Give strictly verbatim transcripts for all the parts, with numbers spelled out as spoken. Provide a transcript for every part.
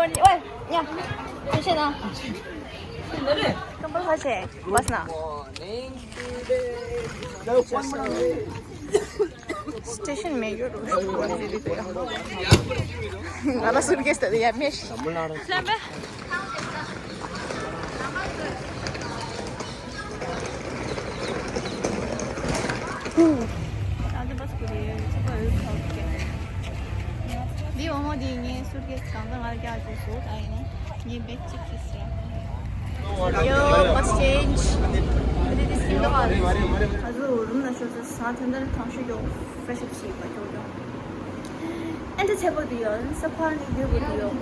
ཨོའི། ཉ། ཅི་བྱེད་ན། ཀམ་པོ་ཧ་ཆེ་བས་ན། སི་ཊེ་ཤན་མེ་ཡོར་རུ་ང་ལ་སུར་ཀེས་དེ་ཡ་མེ་ཤི། ལམ་པ། ད་ལྟ་བ་སུ་རེད། འདི་འོ་མ་འདི་ངའི་སུར་ཀེས་གང་ཚང་ང་ལ་རྒྱག་བཅུག་སོང་། ད་ཡིན་ན་ངའི་བེག་གཅིག་གིས་རེད། Yo, what's change? What did this thing look like? ང་ཚོ་རུམ་ལ་ཤོར་ཚེ་ས་ཐན་དར་ཐང་ཤོད་ཀྱོག་ཧྥེ་ཤ་བྱེད་པ་ཀྱོག་ཀྱོག་ཨན་ཏི་ཚེ་པོ་དུ་ཡོད། ས་ཕར་ནི་དུ་བུ་དུ་ཡོད།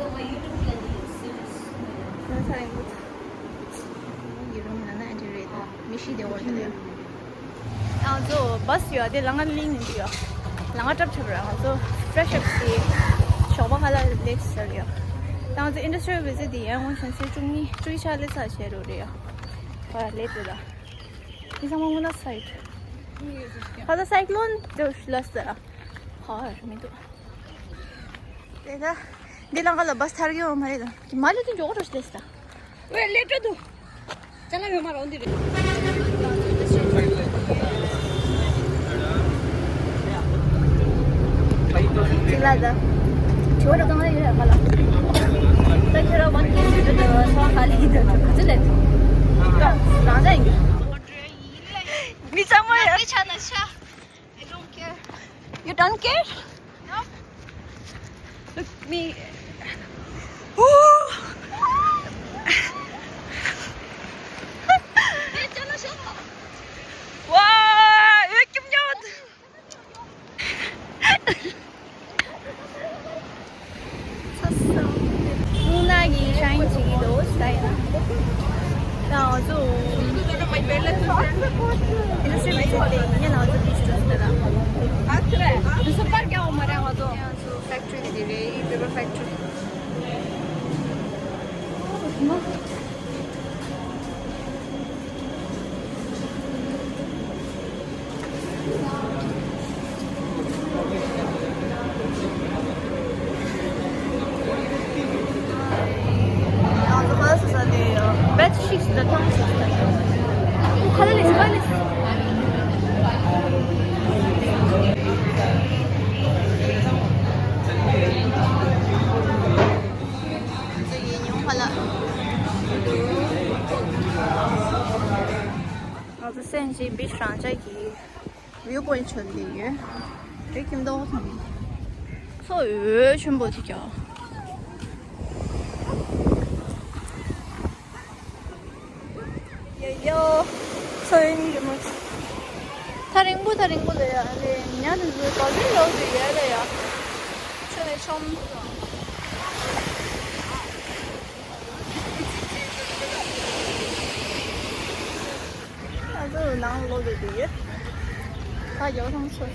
ང་ཚ་རིང་པོ། ཡི་རུམ་ན་ན་ཨན་ཏི་རེད། མི་ཤི་དེ་བར་དུ་ཡོད། ང་ཚོ་བ་སི་ཡོད་དེ་ལ་ང་ལིང་ནི་འདི་ཡོད། ལ་ང་ཀྲབ་ཀྲབ་ར། ང་ཚོ་ཧྥེ་ཤ་བྱེད་ཞོགས་པ་ཁ་ལ་ལེགས་ཟེར་ཡོད། ད་ང་ཚོ་ཨིན་ཌ་སི་ཊི་རི་ཡལ་བི་ཛིཊ་དེ་ཡང་ངོ་ཤན་སེ་ཅུང་ནི་ཅུའི་ཆ་ལེ་ས་བྱེད་རོ་རེད་ཡོད། ཁོ་ར་ལེ་ཏེ་ད། ཁྱི་ཚང་མ་ངུ་ན་སའིད། ཁ་ཚ་སའི་ཀི་ལོན་དེ་ལ་སྟེ་ར། ཧ་མི་འདུག་དེ་ད། འདི་ལ་ང་ལ་བ་སི་ཐར་གི་ཡོད་མ་རེད་ད། མ་ལེ་དུ་འཇོག་རོ་ཤི་ལེ་སྟ། ཝེ་ལེ་ཏྲ་དུ། ཅ་ལ་ཡོད་མ་རོ་འདི་རེད། ཅི་ལ་ད། ཇོ་ར་གང་ལ་ཡོད་ཡ་ཁ་ལ། ད་ཁྱོད་ར་ཝན་ཀེ་ཞིག་ཏུ་ད་སོ་ཁ་ལི་ད་ཁ་ཚུ་ལེ་ད། རང་ཅག་ཡིན། མི་ཚང་མ་ཡ། ང་ཆ་ན་ཆ། I don't care. You don't care? No. Look me. Ooh. ཝ། ཡོད་ཀྱི་མྱོང་། སྔོན་ན་གི་ཤ་ཡིན་བྱེད་ཀྱི་འདུག་ཟེར་ཡིན་ན། ད་ང་ཚོ་ཨིན་ཌ་སི་ཊི་རི་བི་ཛིཊ་དེ་ཡིན་ན་ང་ཚོ་བི་ཆི་ཊུར་ཟེར་ད། དུ་སུ་པར་རྒྱག་འོ་མ་རེད་ང་ཚོ། ང་ཚོ་ཕེག་ཊི་རི་དེ་རེད། པེ་པར་ཕེག་ཊི་རི། ང་ཚོ་སེམས་ཅན་བི་ཆི་རང་ཅག་གི་བིའུ་པོ་ཡིན་ཆོད་ལེ་ཡོད། རེ་ཁྱིམ་དོག་ཐང་། མཚོ་འོད་ཆེན་པོ་ཅིག་ཀྱང་། ཡ་ཡོ། མཚོ་འོད་གཉིས་ཀྱི་མ། ཐག་རིང་པོ་ཐག་རིང་པོ་ལ་ཡ་ལེ་ཉ་དུ་འཛུལ་ག་ཚོད་ཡོག་དུ་ཡ་ལ་ཡ། ཆུ་ནས་ཆོམ། ཨ་ཚོ་ནང་ལོག་དགོས་ཀྱི་ཡོད། ད་ཡོ་ཐང་ཚོ།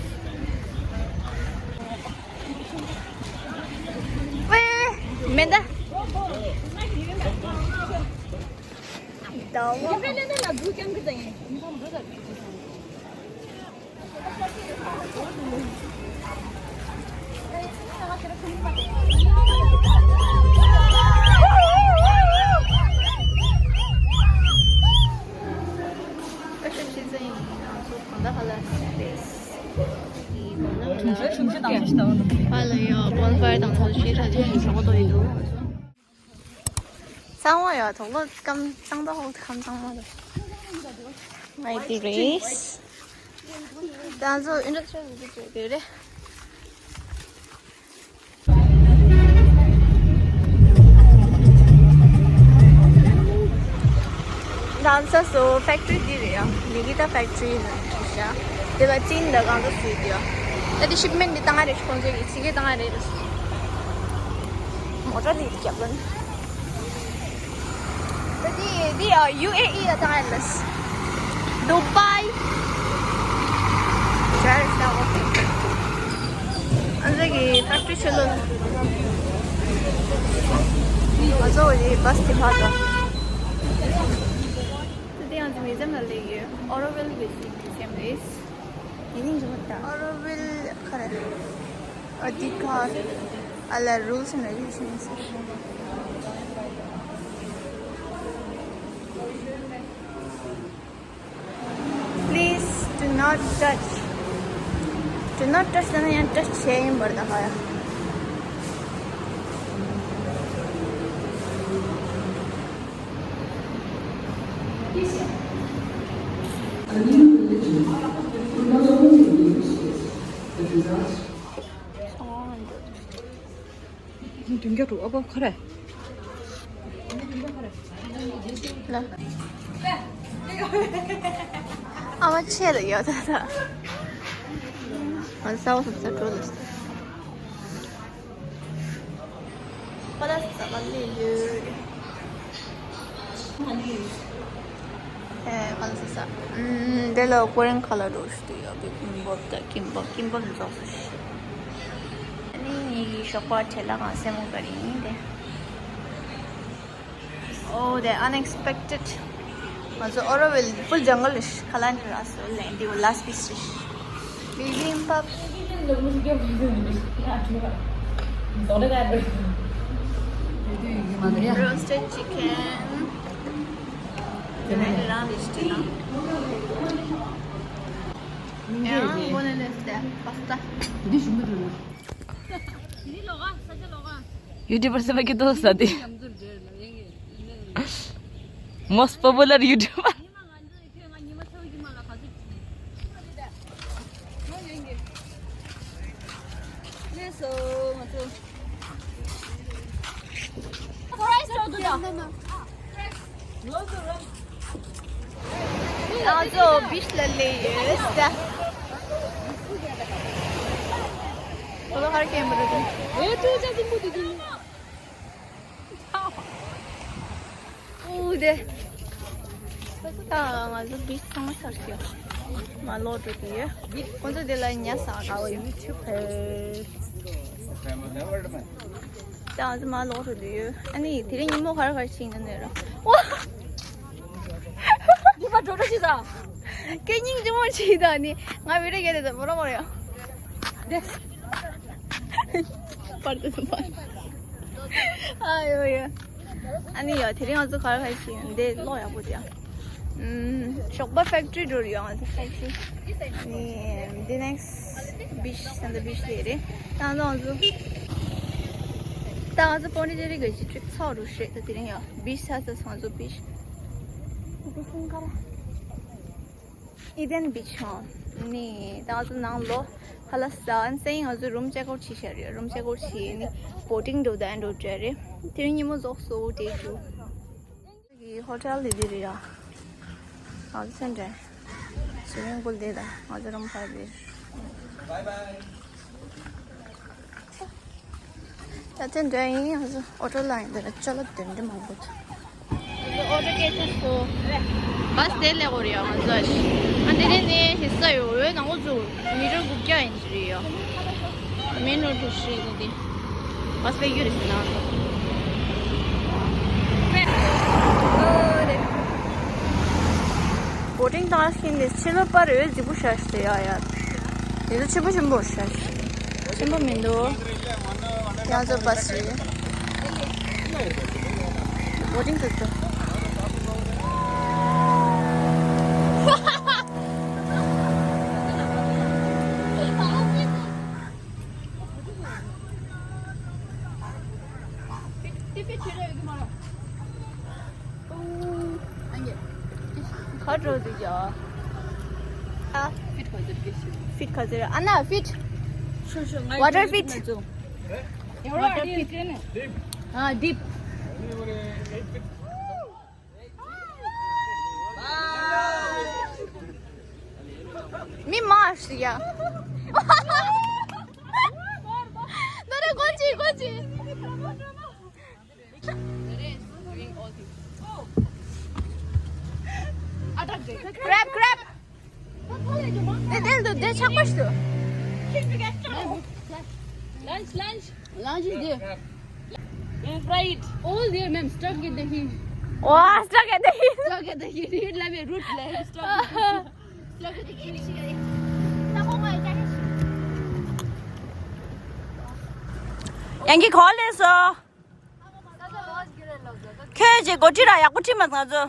ཝེ། མེ་མདའ། ཟླ་བ། ཧ་ལ་ཡ་བོན་ཕ་ཡར་དང་ཚོ་ཤེས་ཁྲ་ཅིག་ཞོགས་པ་ཏོ་ཡི་འདུག་གཙང་བོ་ཡོད། དོག་ལོ་སྐམ་གཙང་པ་ཧོག་ཁམ་གཙང་མ་དང་། ཨའི་དེ་རེད། ད་ཚོ་ཨིན་ཌ་སི་ཊི་རི་ཡལ་བི་ཛིཊ་བྱེད་དགོས་རེད། ད་ཚོ་ཕེག་ཊི་རི་འདི་རེད་ཡ། ལི་གི་ད་ཕེག་ཊི་རི་རེད་ཤག་དེ་ལ་ཅིན་ད་གང་ཚོ་སུས་དེ་ཡ། ད་དེ་ཤིབ་མེན་ཊི་འདི་བཏང་ང་རེད། ཁོང་ཚོས་ཀྱི་ཚིག་གི་བཏང་ང་རེད། མོ་ཊ་ལི་རྒྱབ་ལོན། ད་དེ་དེ་ཡ་ཡུ་ཨེ་ཨི་ཡ་ད་ཨེ་ལས། དུ་བའི། ཇར་ས་འོ། ཨ་ཟེ་གི་ཕེག་ཊི་རི་ཆེ་ལོ། ང་ཚོ་ཡི་བ་སི་དེ་ཕར་དང་། ད་དེ་ཡང་ཚོ་མི་ཙམ་ལ་ལས་ཡོད། ཨོ་རོ་ཝེལ་གི་ཚིག་གི་སེམས་རེད། ཡིན་ཡིན་ཅི་མ་ད། ཨོ་རོ་ཝེལ་ག་རེ། ཨ་དི་ཀ་ཨ་ལ་རུལ་སི་ཨེན་ཌི་རེ་གུ་ལེ་ཤན་ཟེར། Not touch. Do not touch ལབ་ན་ཡང་touch བྱས་ཡིན་པར་ད་ཧ་ཡ། A new religion will not only be useless, but disastrous. བདུན་བརྒྱ་དྲུག་ཨ་ཕ་ཁ་རེ། ལ། ཨ་མ་ཆེ་ལ་ཡོད་ད་ད། ང་ས་འོག་སུ་ས་འགྲོ་ལ། པ་ལ་ས་པ་ལི་ཡོད། ཨེ་ག་ལ་ས་ས། ཨུམ། དེ་ལ་ཀོ་རིན་ཁ་ལ་འགྲོ་ཞུ་དུ་ཡོད་པའི་ཀིམ་པོབ་དང་ཀིམ་པོབ་ཀིམ་པོབ་འཛོགས་སུ་ཞུ། ཨ་ནི་ངེད་ཀྱི་ཞོགས་པ་བྲེལ་ལ་ང་སེ་མོ་ག་རེ་ཡིན་ཏེ། Oh, the unexpected. Also, Auroville, full jungle is Kalandra, so like, the last piece. Bibimbap. Roasted chicken. Yeah, I'm gonna left there. Pasta. YouTuber se baki dost adi. Most popular YouTuber. ང་ཚོ་བིཆ་ལ་སླེབས་ཡོད་ད། ཁོ་ལོ་ཧར་ཀེམ་རུ་དུ། ཨོ་དེ། ད་ང་ཚོ་བིཆ་ཚང་མ་ཚར་ཤག་མ་ལོག་འགྲོ་གི་ཡོད། ཁོ་ཚོ་དེ་ལ་ཉ་ཟ་ག་བ་ཡུ་ཊུབ་ཕེར། ད་ང་ཚོ་མ་ལོག་འགྲོ་གི་ཡོད། ཨ་ནི་དེ་རིང་ཉིན་མོ་ག་རེ་ག་རེ་ཕྱིན་ན་ནི་ར། ཨོ། འདི་མ་འགྲོ་འགྲོ་ཞིག་ཟ། སྐད་སྙིང་རྗེ་མོ་ཞིག་ད་ནི་ང་བི་ཌིའོ་རྒྱབ་དེ་ད་མོ་ར་མོ་ར་ཡོད། དེ། པར་དུ་པར། ཨ་ཡོ་ཡོ། ཨ་ནི་ཡོ་དེ་རིང་ང་ཚོ་ག་རེ་ག་རེ་ཞིག་འདི་གློག་ཡག་པོ་དེ། ཨམ། ཞོགས་པ་ཕེག་ཊི་རི་འགྲོ་རེད་ཡོ་ང་ཚོ་ཕེག་ཊི་རི། ཨ་ནི་འདི་ནེག་སི་བིཆ་སན་ད་བིཆ་ལས་རེད། ད་ང་ཚོ་ད་ང་ཚོ་པོན་ཌི་ཅེ་རི་གི་ཊི་རིབ་ཚར་འགྲོ་ཤེས་ད་དེ་རིང་ཡོ་བིཆ་ཚར་ཚར་ང་ཚོ་བིཆ། ཨི་ཌེན་བིཆ་ཧོ། ནི་ད་ང་ཚོ་ནང་ལོགས་ཧ་ལ་ས་ཨན་སེང་ང་ཚོ་རུམ་ཅེག་ཨའུཊ་བྱས་ཤར་ཡོད། རུམ་ཅེག་ཨའུཊ་བྱས་ནི་བོ་ཊིང་འགྲོ་དང་འགྲོ་བྲལ་རེད། དེ་རིང་ཉིན་མོ་རྫོགས་སོ་ཌེ་ཊུ། གི་ཧོ་ཊེལ་འདི་འདི་རེད་ཡ། ང་ཚོ་སེམས་ཁྲལ། སུ་མིང་པུལ་འདི་དང་ང་ཚོ་རུམ་ཁ་འདི། ད་ཐེངས་འདྲ་ཡིན། ང་ཚོ་ཨོ་ཊོ་ལ་ཡིན་འདི་ལ་ཅ་ལག་དེ་འདྲ་མང་པོ་འདུག་ཨོ་ཊོ་སྐད་ཆ་སོ། བ་སི་དེ་ལས་འོ་རེད་ང་ཚོ་ཨ་ནི་དེ་ནས་ནི་ཧི་ས་ཡོ་འོའི་ནང་ལོགས་ཚུར་མི་རོ་དགུ་བརྒྱ་ཡིན་ཞིག་རེད་ཡོ། མེན་རོ་ཌི་ཧྲི་ནི་དེ། བ་སི་པེ་ཡུ་རེད་ཟེར་ན་ང་ཚོ། བོ་ཊིང་བཏང་ཤིང་ལས་ཕྱི་ལོགས་པར་འོད་རྫིག་པོ་ཤར་ཤི་ཡ་ཡ། དེ་ཚོ་ཆེན་པོ་ཆེན་པོ་ཤར་ཤི། ཆེན་པོ་མི་འདུག་ཡང་ཚོ་བ་སི་རེད། བོ་ཊིང་ཚོ་ཚོ། ག་འགྲོ་འདུག་ཡ། ཨ། ཕིཊ་ག་ཚོད་རེད། ཨ་ན་ཕིཊ། ཤོ་ཤོ་ང་ཝ་ཊར་ཕིཊ། ཝ་ཊར་ཕིཊ། ཨ་ཌིབ། མི་མང་ཞིག་ཡ། ནོ་རེ་གོ་ཅི་གོ་ཅི། Crab, crab. They, they, they, they check first. Lunch, lunch. Lunch is there. We'll fry it. All there, ma'am. Stuck at the heat. Oh, stuck at the heat. Stuck at the heat. Heat like a root like stuck. Stuck at the heat. ཡང་གི་གོ་ལེ་སོ། ཁྱོད་ཀྱི་འགོ་ཁྲིད་ར་ཡག་པོ་ཁྲིད་མ་ང་ཚོ།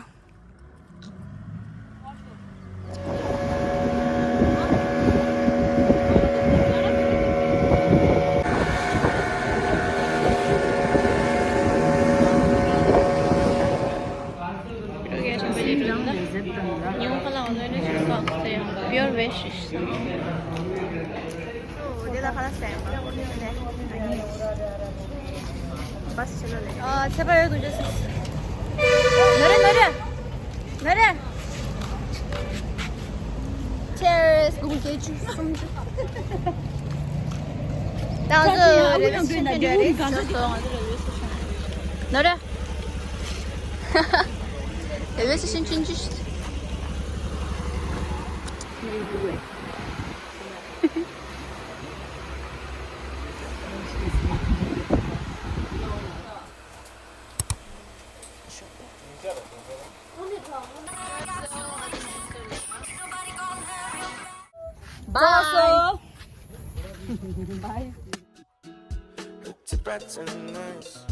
ཨ་ཚེ་པ་ཡོད་དུ་ཅེས། ནོ་རེ་ནོ་རེ། ནོ་རེ། Cheers. དགུང་བརྒྱད་ཅུ་སུམ་ཅུ། ད་ང་ཚོ་རེ་ལི་སི་ཊེ་ཤན་ཅིག་འགྲོ་རེད། ནོ་རེ། རེ་ལི་སི་ཊེ་ཤན་ཅིག་འགྲོ། Bye. Bye. Look too bright tonight.